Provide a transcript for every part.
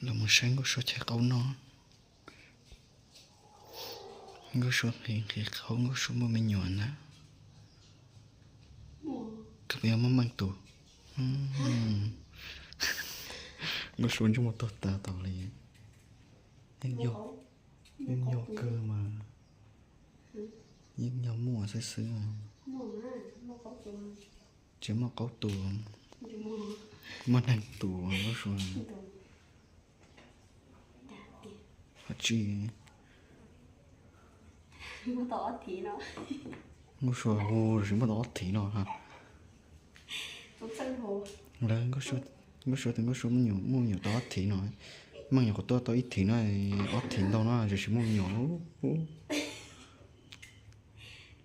Los mus saib Nkauj Sua chaw qaub noj. Nkauj Sua nqhis nqhis qaub, Nkauj Sua muaj me nyuam na. Koj puas yog muaj Meej tus? Nkauj Sua ntsej muag tuag tas tau li. Yeej yog, yeej yog kawg mas. Yeej yog muaj xwb xwb. Tsis muaj qaub tus, muaj neeg tus Nkauj Sua. Ho tsis, Nkauj Sua hu tsis muaj tau ob thiv no. Lawv, Nkauj Sua tias Nkauj Sua muaj me nyuam tau ob thiv no. Meej nyuam qhuav tuaj tau ib thiv no, ob thiv ntau no tsis muaj me nyuam.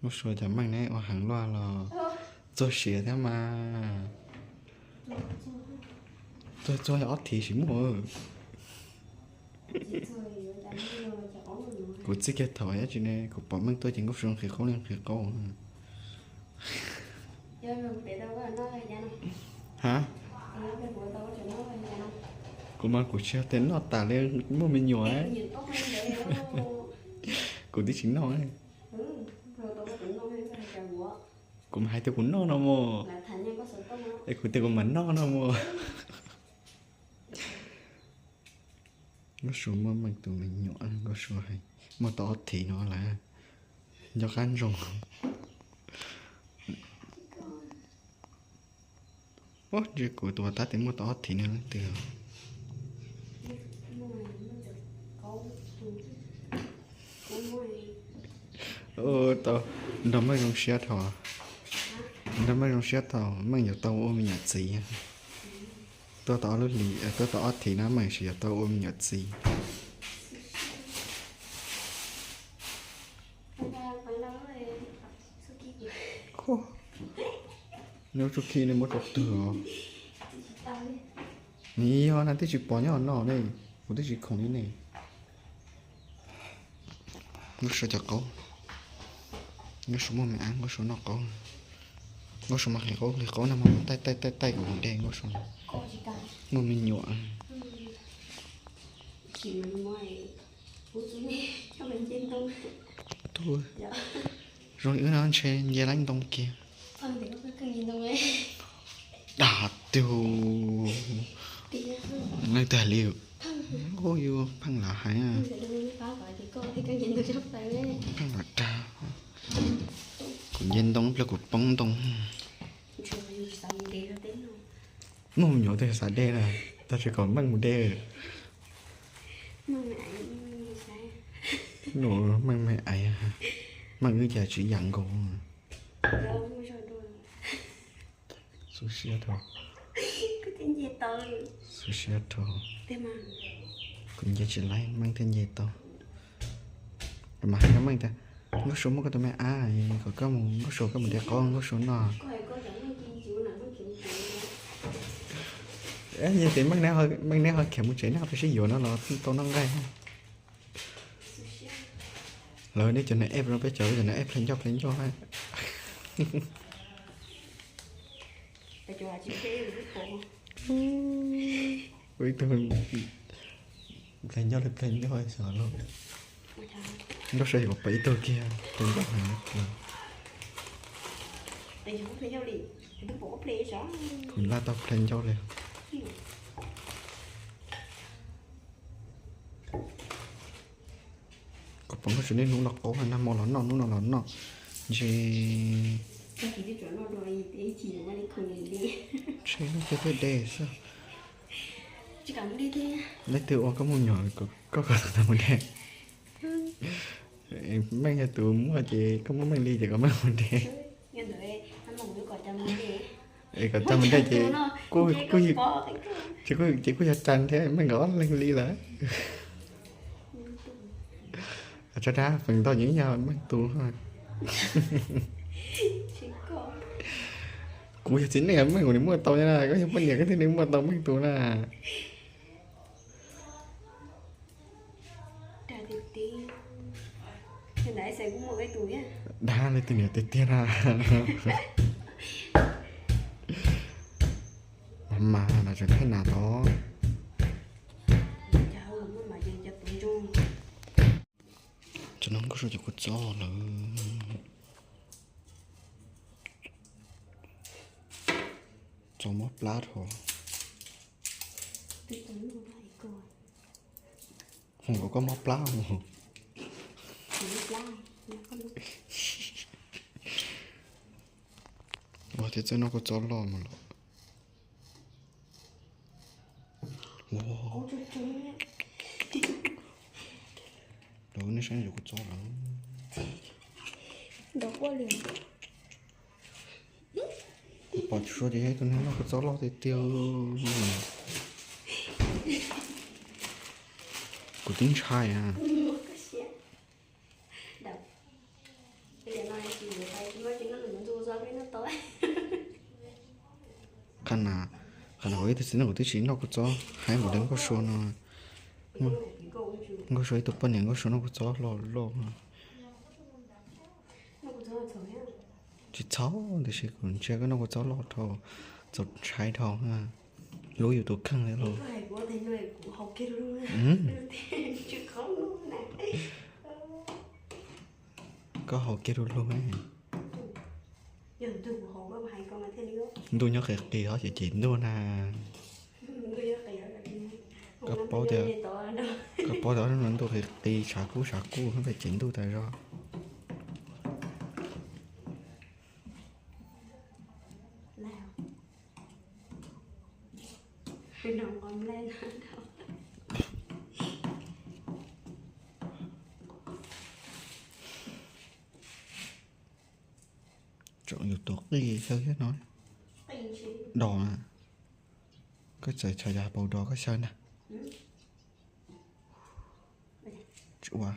Nkauj Sua cov Meej neb ua heev luaj los txuag siav thiab mas. Txuag txuag ob thiv tsis muaj. Kuv txij kiag thaum ib tsi ne kuv pom Meej tuaj ces Nkauj Sua nqhis qaub li nqhis qaub. Ha? Kuv mas kuv tsis yog tes noj tas li, muaj me nyuam. Kuv twb tsis noj. Kuv mas hais tias kuv noj no mas. Es kuv tias kuv mam noj no mas. Nkauj Sua muaj Meej tus me nyuam, Nkauj Sua hais muaj tau ob thiv no lawm. Nco qab ntsoov. Ub, ntsia kuv tus ua tab tis muaj tau ob thiv no leej twg. Tau, nrog Meej zoo siab dhau, nrog Meej zoo siab tau Meej yuav tau ua me nyuam txiv. Tuaj tau ob lub hlis, tuaj tau ob thiv no Meej sis yuav tau ua me nyuam txiv. Nyob tsuj khij nej muab rau twg os? Nws yog na, twb tsis pom nyob no ne, kuv twb tsis khoom li ne. Nkauj Sua cov qaub, Nkauj Sua muaj me ab, Nkauj Sua noj qaub. Nkauj Sua mas nqhis qaub nqhis qaub no mas taij taij taij taij kuv mus de Nkauj Sua. Muaj me nyuam. Tub, zoo li wb no ntshe nce laib ntoo kiag. Dag tiag, leej twg hais li? Ub, yus pheej lam hais, pheej lam dag. Kuv nce ntoo ib pliag kuv poob ntoo. Muaj me nyuam twg xav de na, tag tsis kom Meej mus de. Meej me aiv, Meej me aiv, Meej wb cas tsis yam nkaus. Xub siab dhau, xub siab dhau. Kuv nce tsis laib Meej thiaj nce tau. Mas hais rau Meej tias, Nkauj Sua muab koj tus me ab, kom koj mus, Nkauj Sua koj mus de qaub Nkauj Sua noj. Yog tias Meej neb ho khiav mus tsev neb ho peb sib yuav no los tau noj nqaij. Lawv nej cov nws ep no peb cov, peb cov nws ep ple ncauj ple ncauj. Ib tug ple ncauj li ple ncauj xyov los. Nkauj Sua yuav pab ib tug kiag ple ncauj heev. Kuv laj tau ple ncauj li. Kuv pom Nkauj Sua niaj hnub los qaub, nag hmo los noj, hnub no los noj. Ntshe, ntshe leej twg thiaj de xwb. Leej twg ua koj muaj nyuam, koj kom tus ntawd mus de. Meej yog tus muaj ces koj muab Meej li ces kom Meej mus de. Es kom coj mus de ces kuj, ces kuj yog ras thiab, Meej nkawd ob leeg li lawm. Tso dag, feem ntau yeej yog Meej tus. Kuv yog txiv neej, Meej kuv nws muaj tau na, koj yog poj niam koj thiaj li muaj tau Meej tus na. Dag li tus niam tiag tiag na. Mas mas los tseem thaij nas los. Tam no Nkauj Sua cov kua txob lawm. Txaus mob plab dhau. Hu kom koj mob plab mus. Ua thiab txawj noj kua txob loj mus los. Lawv nej saib yuav kua txob lawm. Kuv pom tsis sua ces yog ib tug neeg noj kua txob loj tiag tiag. Kuv twb ntshai a. Qhov na, qhov na kuv ib tug txiv neej kuv twb tsis noj kua txob, hais npaum li Nkauj Sua no. Nkauj Sua ib tug poj niam Nkauj Sua noj kua txob loj loj. Tsis txhob, tiam sis kuv ntsia koj noj kua txob loj dhau, txaus ntshai dhau. Lub yus tus kheej li los. Koj haus kiag lug lug. Ntuj nyob qis qis ho ces ces ntuj na. Koj paub tias, koj paub tias ntuj qis qis tshav kub tshav kub no ces ntuj tas zog. Tseem yus tus qij xyaw thiab no. Dos na. Koj txawm tshaj yas paus dos koj xyaw ntag. Tsis ua.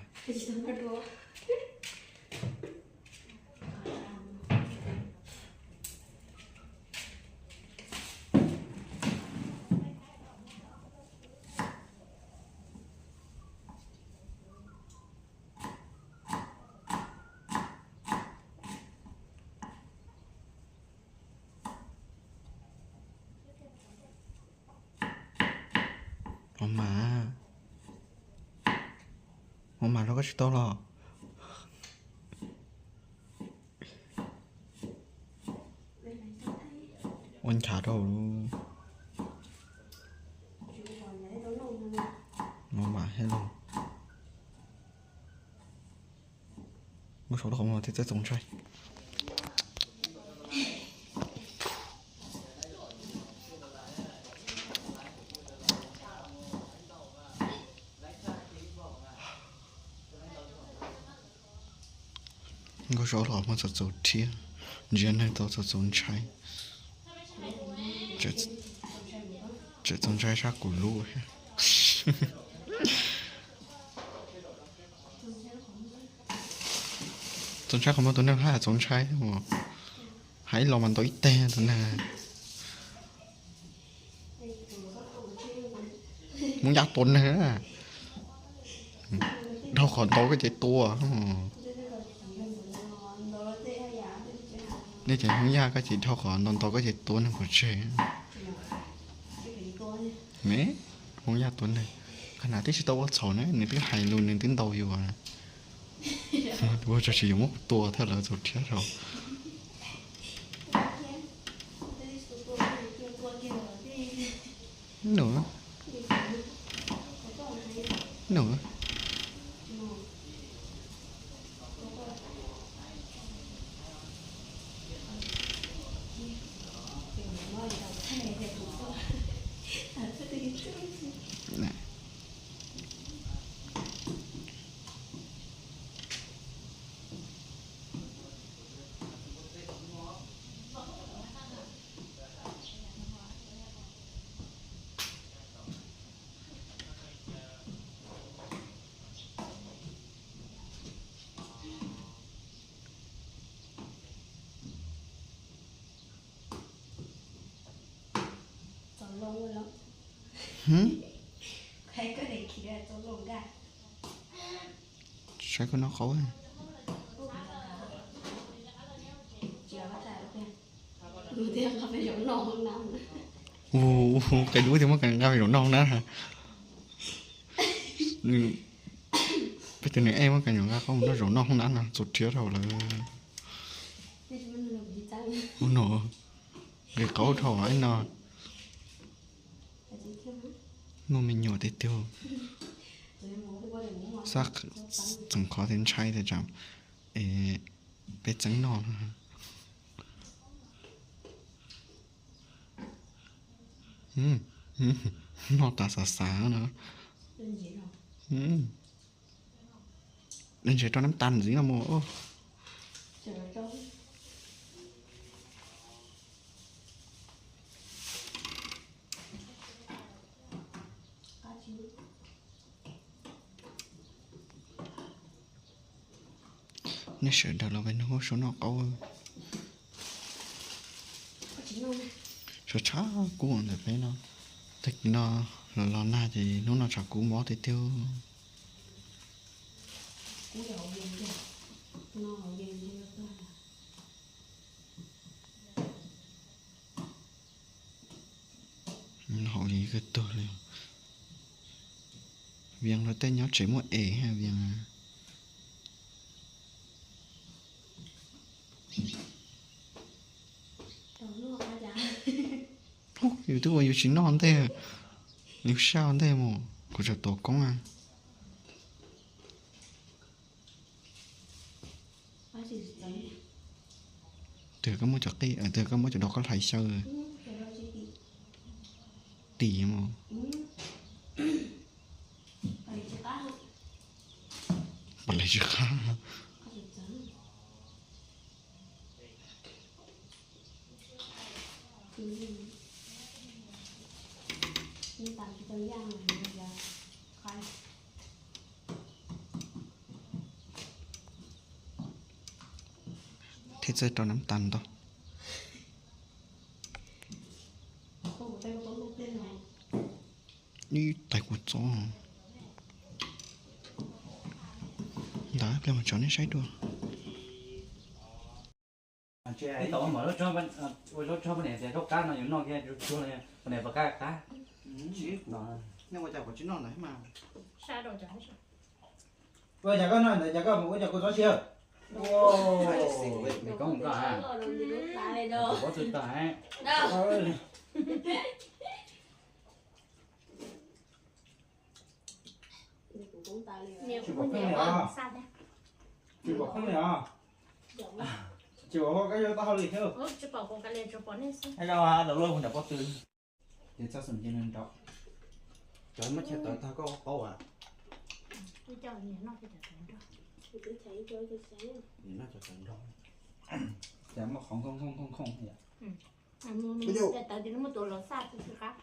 Hov mas, hov mas rau koj tsis tau los. Ua nchav rau. Hov mas he los. Nkauj Sua lub qhov muag thiab txaus ntshai. Nkauj Sua lub qhov muag txaus txaus rhiab, ntsia neeg tau txaus txaus ntshai. Tseem txaus ntshai sab kuv lub thiab. Txaus ntshai qhov muag tus neeg hab txaus ntshai. Hais ib los mas ntaus ib teg tus neeg. Hmoob Yaj tua neeg. Dhau qhov ntaus koj ces tua. Nej ces Hmoob Yaj koj ces dhau qhov ntaus ntaus koj ces tua neeg pov tseg. Me, Hmoob Yaj tua neeg. Qhov na twb tsis tau ua txhaum na, nws twb hais lus nws twb ntaus yus. Ua tso tsis yus muab kuv tua thiab lawv txaus rhiab rau. Num, num. Saib koj noj qaub. Ua, qe dub thiaj muab nqa zaum noj hoob nab. Peb tus niam ej muab kav nyuam nqa qab mus noj zaum noj hoob nab no txaus rhiab dhau lawm. Ub no, nqis qaub dhau ib no. Muaj me nyuam tiag tiag. Xav txoov qhov tias ntshai tias tsam es peb txeeb noj no. Noj tas xav xav no. Ntshe rau nab tas ntxiv no mus. Nej sawv daws los peb hnub suab noj qaub. Tshav tshav kub ntawm peb no. Tag kis no los los nag ces hnub no tshav kub mob tiag tiag. Haus li kawg tuag li. Vias luag tej nyob tsev muaj es ha Vias. Yus twb ua yus tsis noj ntej, yus saj ntej mus kuv tseem tuav koob a. Twb koj muab cov qij, twb koj muab cov dos koj hlais xyaw. Tim mus. Pom lawv tsis qab. Thiab txawj rau nab tas ntau. Ib tais kua txob ntawd pliag mas tso nej saib dua. Ua zaub tsob poj niam tias zaub qab no yus noj kiag tsuag tsuag no poj niam puas qab qab? Nej ua cas kuv tsis noj ntawd mas. Ua cas koj noj ntawd cas koj mus ua cas kua txob siav? Koob koj a, pob tw tag. Tsis pom koob li os. Tsis pom koob li os. Tsis pom koj yuav tau hauj lwm thiab. Tsis pom kuv kav liam, tsuas pom nej xwb. Hais rau Dam Luj hu nram pob tw. Ces txhob xum nce nrov. Cov muab chaw tawv tag koj qaub a. Noj cov tawv nrog. Ces muaj qhov nkhooj nkhooj nkhooj nkhooj yom. Tawv ces muaj tus los xaj tsis qab.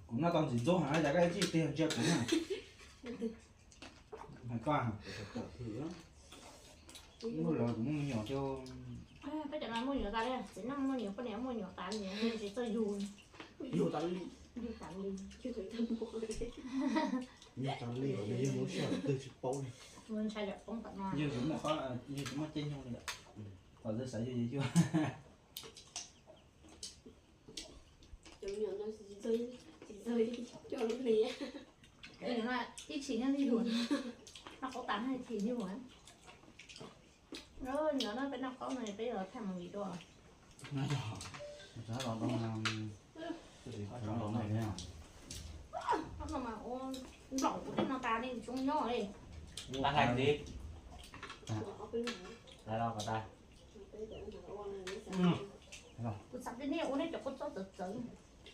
Kuv noj tau ntxiv ntxub heev, cas koj ib txhij tig ntsia kuv na. Hais koj, muaj lawv kuv muaj me nyuam thiab. Peb cov no muaj nyuam tas li, txiv neej muaj nyuam, poj niam muaj nyuam tas li, tsis txawj yug. Yug tas li. Yug tas li. Yug tas li, yug lub sij hawm twg tsis paub li. Ntshai yam poob tom no. Yug tsis muaj qhov, yug tsis muaj caij nyoog li lawm. Qhov twg xav yug yug. Ib tshim nyob li yug, noj qaub tas noj tshim yug. Nyob no peb noj qaub no peb yuav thaij movie dua. Nplaum kuv tej no tas li tsis zoo nyob li. Kuv xav tias nej ua nej cov kua txob txawv txawv. Kuv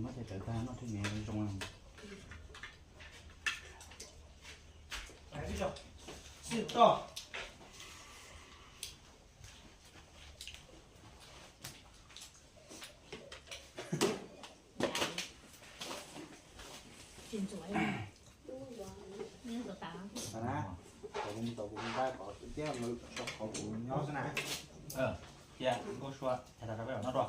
muab cov tawv tag noj thiab me zoo. Xwb toj. Tsis ntxuav, ntxuav tas. Tau kuv nqaij qhov tiag, qhov kuv nyob xwb na. Cia nkauj sua hais tas rau peb no dua.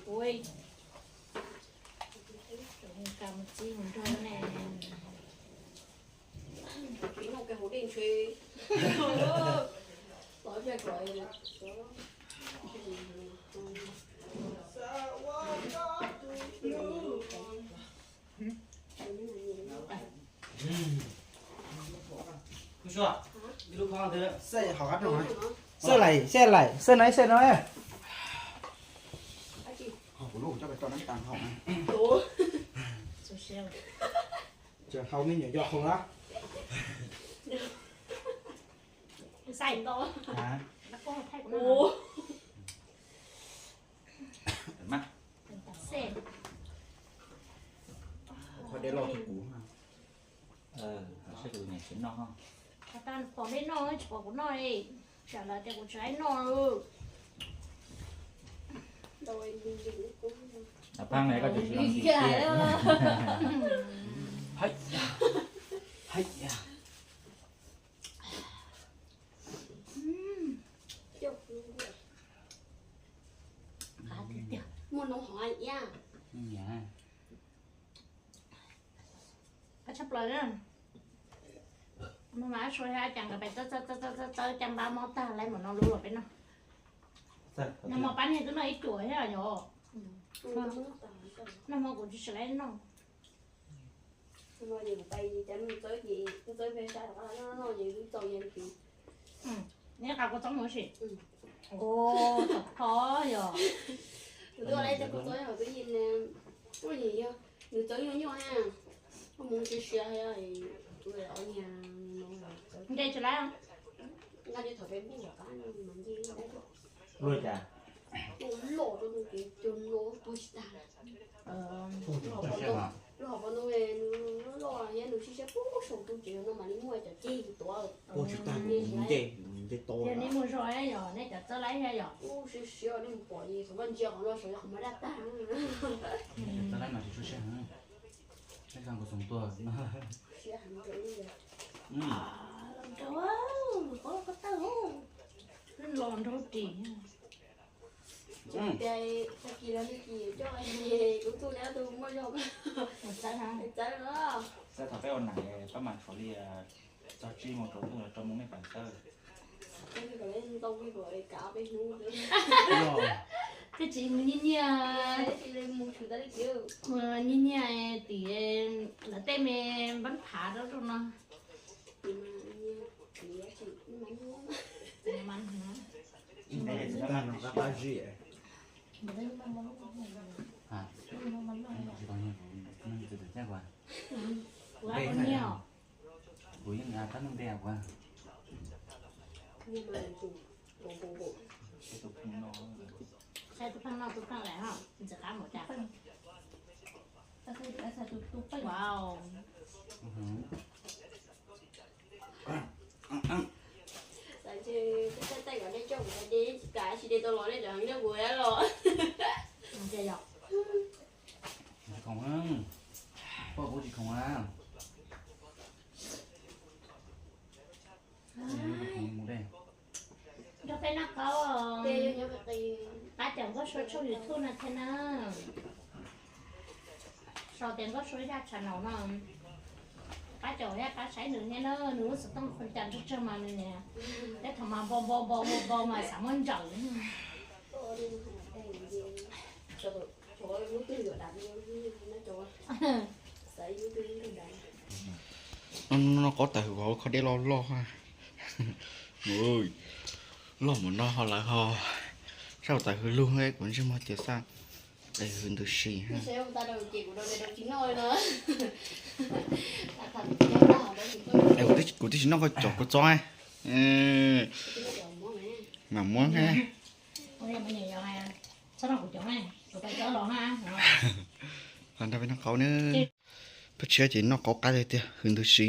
Ui, kam txij mus nrog ne. Xej lais, xej lais, xej no, xej no. Ces hau me nyuam yog hau na. Qhov dej loj rau kuv. Pom dej noj, tsis pom kuv noj li. Tsam lawv tias kuv tsis laib noj. Pab ne koj tsis laib noj. Muaj noob hov iab. Qab tshaj plaws na. Mas sua hab cas nkawd pem txawb txawb txawb txawb cas npab mob tag lawm mam noj lub los peb noj. Nag hmo pab niag twb noj ib cuam thiab yom. Nag hmo kuv tsis laib noj. Neb qas kua txob mus sim. Tom qhov yog. Nws txawv nyuaj nyuaj na, mus siav siav, nqe tsis laib. Nqa li thaum peb npuj tom qab no mas nce li laib. Luaj cas? Loj rau tus kev cog no puag tsis tag. Lub hauv paus ntoo, lub hauv paus ntoo nws loj loj thiab nws siab siab puag saum tus tsev no mam li muaj cov ceg tuav. Puag tsis tag, nce, nce to. Yog neb mus zog yom, neb cov txawb laib thiab yom. Ub, siab siab nej mus pom li thaum koj ntsia qhov no saum yog qhov muag daj tag. Txawb laib mas tsis tshua siab heev. Neb koj kuv xoom tuag. Siab heev rau li. Los nrog, qhov ko taw, los nrog ris. Tias tag kis los nag kis coj kuv txuj neb tus muaj zog. Txawb na. Txawb na. Txawb thaum peb ua nam pab mas tshuav li txog tsib moos tsaus ntuj los rau mus mej pam txawb. Twb tsis mus nyiag nyiag. Nyiag nyiag tim lawv tej me npab phav rau rau no. Kuv yeej qab nuj npe kuv. Saib tus pheej noj tus pheej lawm, ntxim qab npaum cas. Wow. Tsis khoom, poj kuv tsis khoom a. Nrog peb noj qaub, pab caum Nkauj Suav tshooj YouTube no thiab na. Sau tias Nkauj Suav Zaj channel no, pab caum thiab pab saib nws thiab na, nws lub xov tooj qhov cas ntsawg ntsawg mas nws niam, peb thaum mas npau npau npau npau npau mas xav muab ntsawm. Noj qaub tawm hws vauv kho dej loj loj. Loj mus no ho lawv ho sab tawm hws lug, kuv ntsej muag tias xaj es hws ntws si. Kuv twb tsis noj koj cov kua txob. Mam muab. Los nrog peb noj qaub na. Peb tshiab ces noj qaub qab tiag tiag, hws ntws si.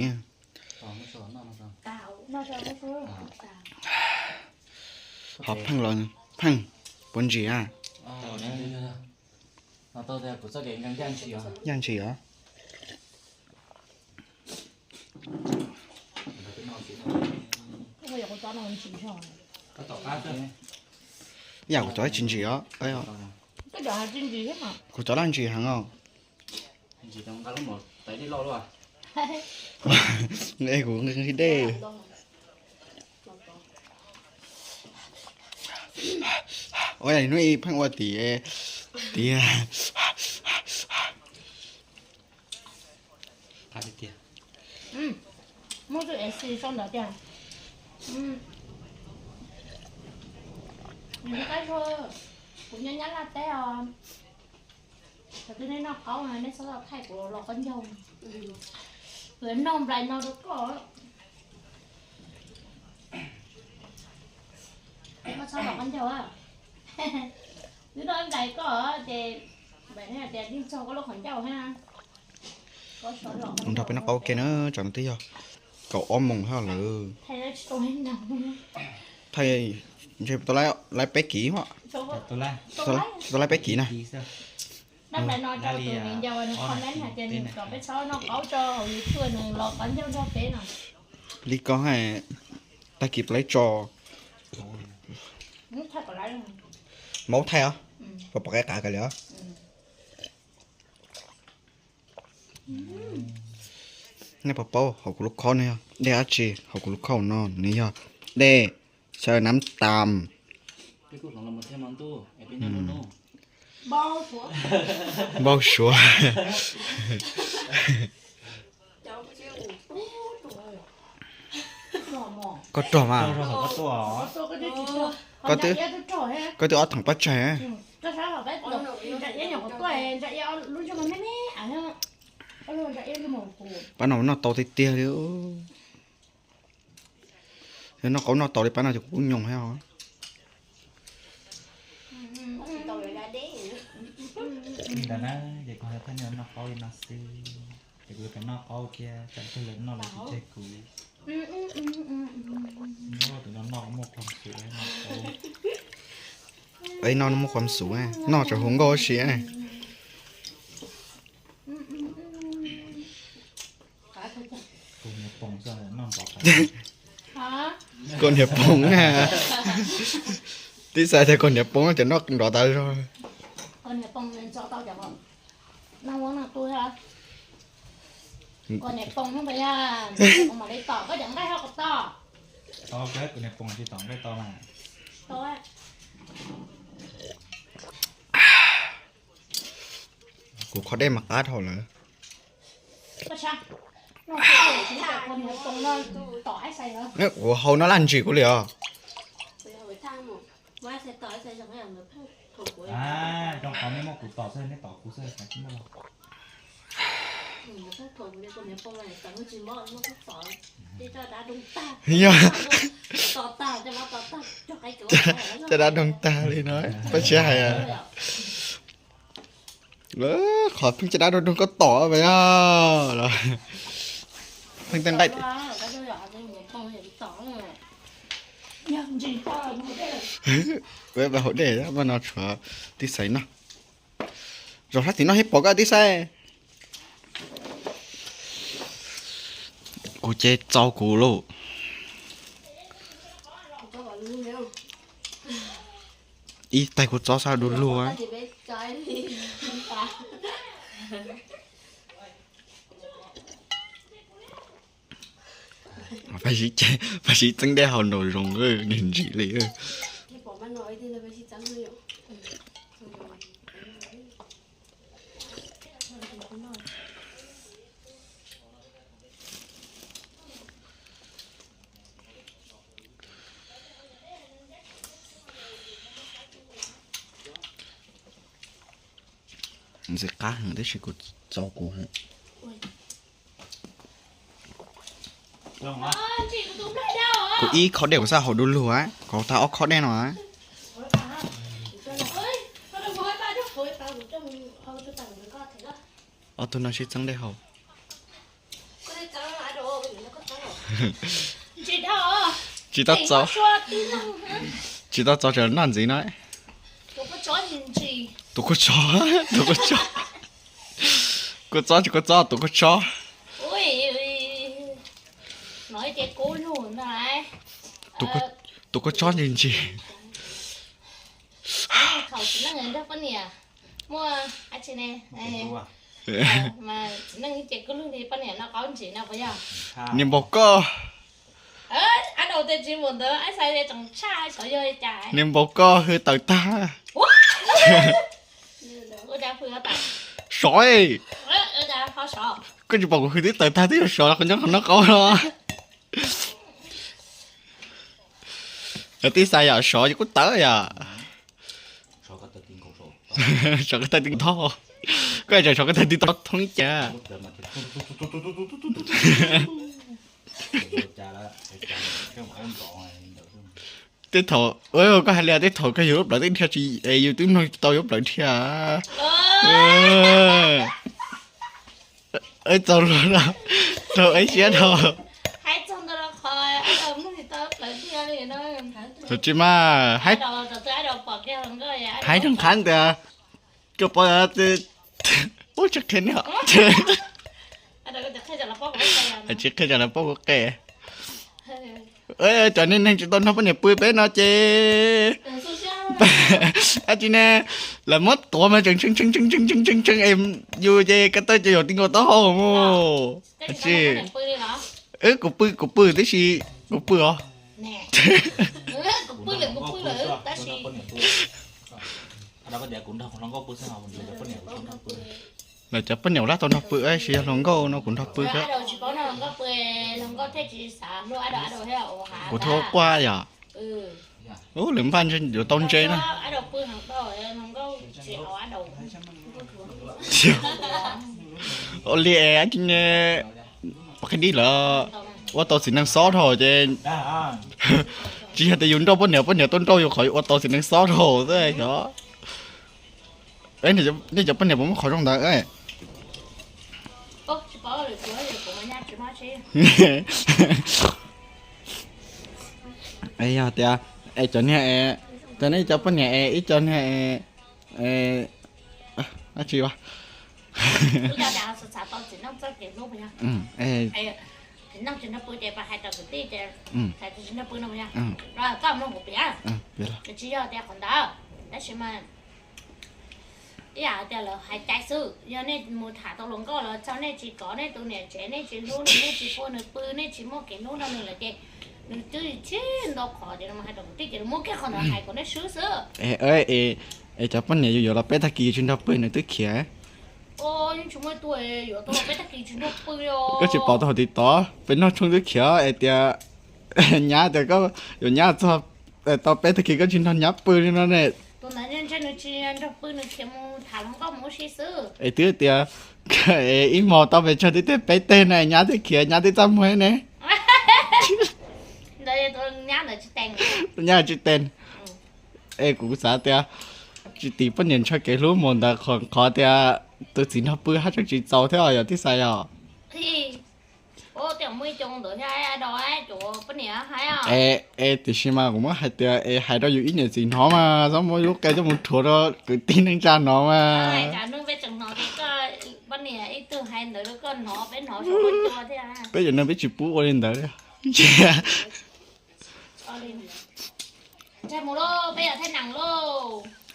Ho pheej los pheej puav ntsis a. Ncaj ntshis os. Yam kuv cov tsis ntsim os. Kuv cov laj ntsim heev os. Kuv nqi dej. Ua hnub ib pheej ua tiag tiag. Muab tus esi sau ntawd tiag. Nws qab zog, kuv nyob Nyab Laj teb os. Thaum twg nej noj qaub nej txhob tau thaij kuv los qaub ncaug. Kuv noj nplais no rau koj. Koj txhob los qaub ncaug. Twb noj nplais koj ces npam tias yeej txog koj lub qhov ncauj thiab. Nrog peb noj qaub ua ke na, tsam no twb yog kaum ob moos thiab lawm. Thaij, ntshe tau laib peb kiv, tau laib peb kiv na. Li ko hais, tag kis peb tso maub thaij os, pom pom qab qab li os. Nej puas paub hauv kuv lub khob no yog dej dab tsi? Hauv kuv lub khob no nws yog dej xyaw nab tas. Npau suav. Koj rog mas. Koj twb ob theem pab tsag. Pab no noj tau tiag tiag li. Yog noj qaub noj tau li pab no ces kuv kuj nyoos thiab os. Ntawd na, ces kuv hais tias noj qaub li no xwb, ces kuv yuav noj qaub thiab, tsam twg lawv noj lawv tsis tseg kuv. Tus no noj muaj khuam xum, noj qaub. Ej, noj muaj khuam xum, noj tseem hu nkauj si. Koj niag poog na. Tib xav tias koj niag poog ces noj nrov tas zog. Kuv qhov dej mas qab dhau lawm. Kuv hau no laj ntsis kuv li os. Zoo qhov nej muab kuv tom xwb, nej tom kuv xwb. Yog, caj dab doog tag li no, pab tsis hais. Qhov pheej caj dab doog doog koj tom mas yog los pheej tej nqaij. Peb hauv dej mas no tshuav tib xaiv no. Zaum sab tim no thiab pom koj tib xaiv. Kuv ces txaus kuv lauj. Ib taig kuv txob sab du lug. Pab sib txeeb dej haus nraum zoov, niag ntsim li. Ntxim qab heev tab sis kuv txaus kuv heev. Kuv ib khob dej kuv xav haus du lug, kuv haus tag ob khob dej no. Ob tug no sib txeeb dej haus. Tsis tau txaus, tsis tau txaus, tseem noj ntxiv no. Tus kua txob, tus kua txob. Kua txob tsis kua txob, tus kua txob. Tus kua txob ntsis ntsis. Niag npaum koj. Niag npaum koj hwj tawm tag. Sov. Koj tsis pom kuv hwj twb tawm tag twb yuav sov los qhov nyob qhov no qaub no. Yog tib xav yom, sov ces kuj tawv yom. Sov koj tawg ti nkaus thoob. Koj tseem sov koj tawg ti thoob ib ce. Tej thaum koj hais li tej thaum koj yug lub plawv twb dhia tsis, yus twb mloog tau yuav plawv dhia. Txaus luag, txaus ib siab dhau. Tsis mas, hais rau qhov ntawd, koj pom, ub, tsis qhia ne, tsis qhia tsam lawv paub kuv qe. Cov neeg neeg tsis tau nrog poj niam pw peb no ces, dab tsi ne, lawv muab tuav mas tseem tshee tshee tshee tshee tshee tshee es yus ces ko taw ces yuav ti nkaus taub hau mus. Tsis, kuv pw, kuv pw tib si, kuv pw os. Lawv cov poj niam ua laj tau nrog pw, tab sis yog hluas nkauj no kuv nrog pw thiab. Kuv thiaj quaj yom. Ub, lwm npaj yuav tau ntse na. Ua li es, pom qhib dib lawm, ua tau txiv neej xob dhau ces, tsis yog tias yus nrauj poj niam, poj niam tuaj nrauj yus qhov ua tau txiv neej xob dhau xwb yog. Nej cov poj niam puas muaj qhov zoo ntawd? Yog tias, es cov niag, cov nej cov poj niam es ib co niag, dab tsi, tsis yog tias qhov ntawd, tab sis mas ib yam tias lawv hais cai xwb, yog nej mus tham tau hluas nkauj los txog nej tsis kov nej tus niam tsev, nej tsis hlub nws, nej tsis pub nws pw, nej tsis muaj kev hlub nrog nws lawm ces nws twb tsis ntau qhov ces nws hais rau kuv tij ces nws muab kiag qhov ntawd hais kom nej swb xwb. Es cov poj niam yus yuav los peb tag kis tsis nrog pw nws twb khiav. Koj tsis pom tau hauv TikTok peb noj tshoob twb khiav es tias nyab tias koj yuav nyab txog tau peb tag kis koj tsis nrog nyab pw li no ne. Es twb tias ib hmos tau pes tsawg twb tias peb teg na, nyab twb khiav, nyab twb txaj muag ne. Nyab tsis tes. Es kuv xav tias tsis tim poj niam ntshaw kev hlub mus ntawd qhov tias tus txiv nrog pw haj tseem tsis txaus thiab yog tib xav yog. Es tiam sis mas kuv muab hais tias es hais rau yus ib niam txiv hnov mas txhob muab lub qe coj mus rhuav rau kwv tij neej tsa hnov mas. Peb cov neeg peb tsis pub ua li ntawd li.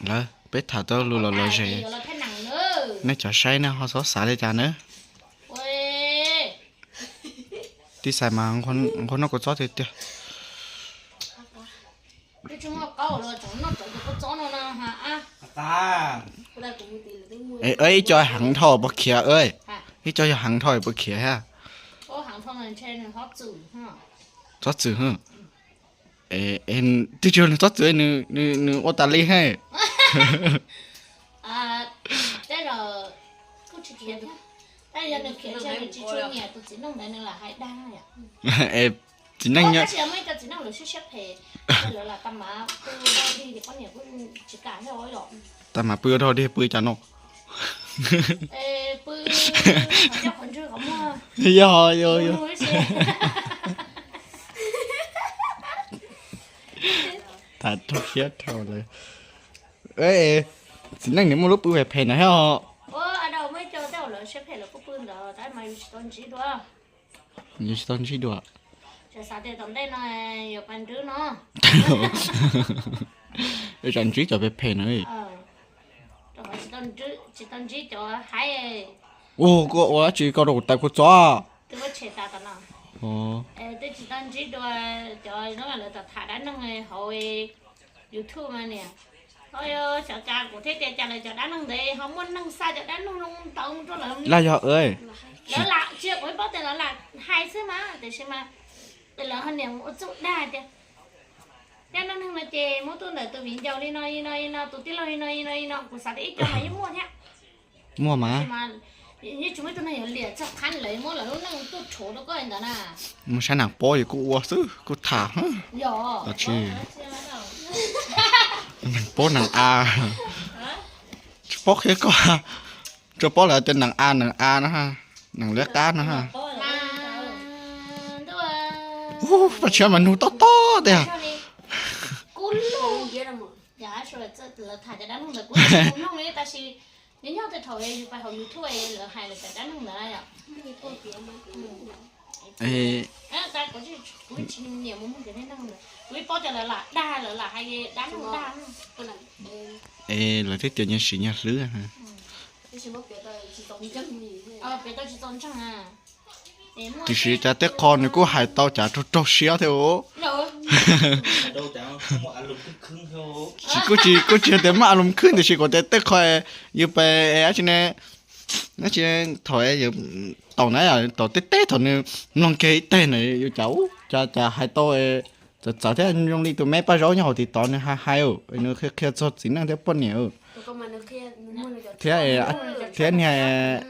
Lawv, peb tham tau lus los los zem, nej cov saib nej ho txhob xav li cas nawb. Tib xav mas nqua noj kua txob tiag tiag. Ib co heev dhau puas khiav, ib co yog heev dhau puas khiav thiab? Txob txwm, twb tsis yog nws txob txwm, nws ua tas li he. Txiv neej, tag mam pw ua dog dig pw cas no. Yog, yog, yog. Tham rau siab dhau lawm. Txiv neej nws muaj lub pw phem phem ntawd thiab os. Yus tsis tau ntsib dua. Tsam ntsib cov phem phem na. Ua koj ua dab tsi koj rau kuv tais kuv txov. Twb tsis tau ntsib dua cov lawv tham dab neeg hauv YouTube mas niam. Xyov cas kuv thiaj tias cas lawv cov dab neeg ntawd ho muaj neeg xa cov dab neeg zoo ntawd rau lawv. Laj yog lawv lam tsis, kuv paub tias lawv lam hais xwb mas tiam sis mas lawv ho niam ua txuj dag tias dab neeg no ces muab tuaj ntawm tus viv ncaus li no li no li no, tus tij laug li no li no li no, kuv xav tias ib co mas yeej muaj thiab. Muaj mas. Yeej tsis muaj ib tug neeg yuav liam txog qhab lawv muab lawv lub neej tuaj rhuav rau koj li ntawd na. Muaj sab neeg pob es kuj ua xwb kuj tham. Yog tsis neeg pob neeg a, tsis paub qhia koj, tsuas paub lawv tias neeg a neeg a no, neeg liab qab no. Paj tshiab mas nug tob tob tiag. Es lawv thiaj tias nyias sim nyias hlwb. Tiam sis cas tej qho nws kuj hais tau cas raug raug siab thiab os. Kuj tsis, kuj tsis tias muaj a lus khwb tiam sis kuv tias tej qho yus pes dab tsi ne, dab tsi thaum yus tau na, tau tej teb thaum nws mloog kiag ib teg ntawd yus cas, cas hais tau txawv txawv thiab zoo li tus me Paj Zaub nyob hauv TikTok nws hais hais, nws qhia qhia txog txiv neej thiab poj niam. Thiab, thiab niag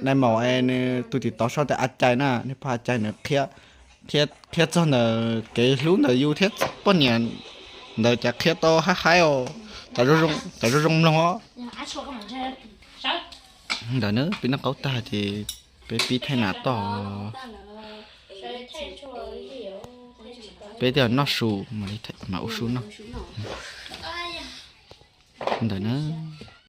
nais maum es nws tus TikTok sau tias A Cai na, niag pog A Cai nws qhia txog ntawm kev hlub ntawm yus thiab poj niam ntawd cas qhia tau haib haib os, cas zoo zoo mloog os. Ntawm na peb noj qaub tag ces peb pib thaij nas toj. Peb twb noj su, mam ua su noj. Ntawm na.